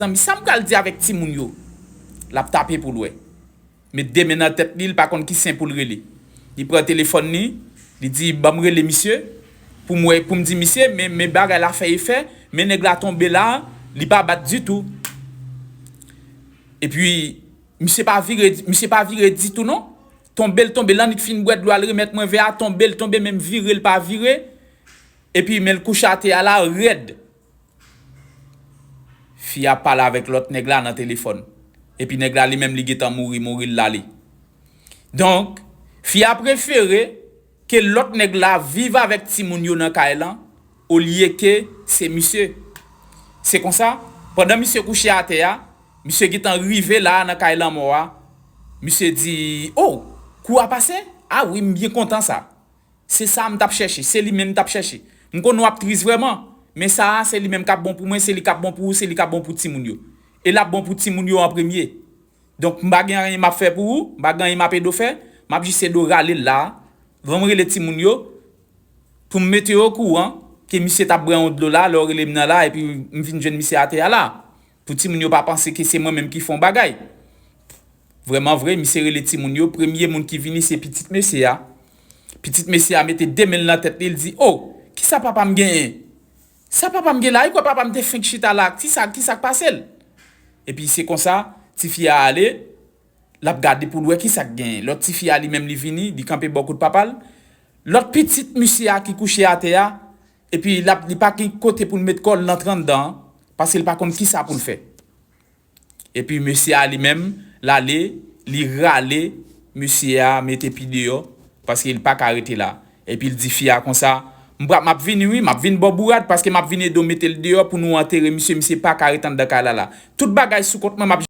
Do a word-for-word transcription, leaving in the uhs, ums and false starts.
Mezanmi, sa m pral di avèk timoun yo? L ap tape pou l wè. Met de men nan tèt li, li pa konn ki sen pou l rele. Li pran telefòn li, li di, "Ban m rele misye, pou m wè, pou m di misye, men, men bagay la fè efè, men nèg la tonbe la, li pa bat ditou." Epi, misye pa vire, misye pa vire ditou non. Tonbe l tonbe, l annik fin bwè dlo a, l remèt mwen vè a, tonbe l tonbe, menm vire l pa vire. Epi, men l kouche atè a la, rèd. Fi a pale avèk lòt nèg la nan telefòn. Epi nèg la li menm li gentan mouri, mouri l lale. Donk, fi a prefere ke lòt nèg la viv avèk timoun yo nan kay lan, olye ke se misye. Se konsa, pandan misye kouche atè a, misye gentan rive la nan kay lanmò a, misye di, "O, kou a pase? A wi, m byen kontan sa." Se sa m t ap chèche, se li menm m t ap chèche. M konnen w ap tris vrèman, men sa a, se li menm k ap bon pou mwen, se li k ap bon pou ou, se li k ap bon pou timoun yo. E l ap bon pou timoun yo an premye. Donk, m pa gen anyen m ap fè pou ou, m pa gen anyen m ap ede w fè, m ap jis ede w rale l la. Ban m rele timoun yo, pou m mete yo okouran ke misye t ap bwè yon dlo la, lè w rele m nan la, epi m vin jwenn misye atè a la. Pou timoun yo pa panse ke se mwen menm ki fè yon bagay. Vrèman vre, misye rele timoun yo, premye moun ki vini se pitit mesye a. Pitit mesye a mete de men l nan tèt li, l di, "O, kisa papa m genyen? Sa papa m gen la, e kwè papa m te fenk chita la, kisa, kisa k pase l?" Epi se konsa, tifi a ale, l ap gade pou l wè kisa k genyen. Lòt tifi a li menm li vini, li kanpe bò kote papa l. Lòt pitit misye a ki kouche atè a, epi l ap, li pa gen kote pou l met kò l rantre anndan an, paske l pa konn kisa pou l fè. Epi mesye a li menm, l ale, li rale mesye a mete pi deyò, paske l pa ka rete la. Epi l di fi a konsa, "M pra-, m ap vini wi, m ap vin ba w bourad, paske m ap vin ede w mete l deyò pou nou antere misye, misye pa ka rete anndan kay la la. Tout bagay sou kont mwen, m ap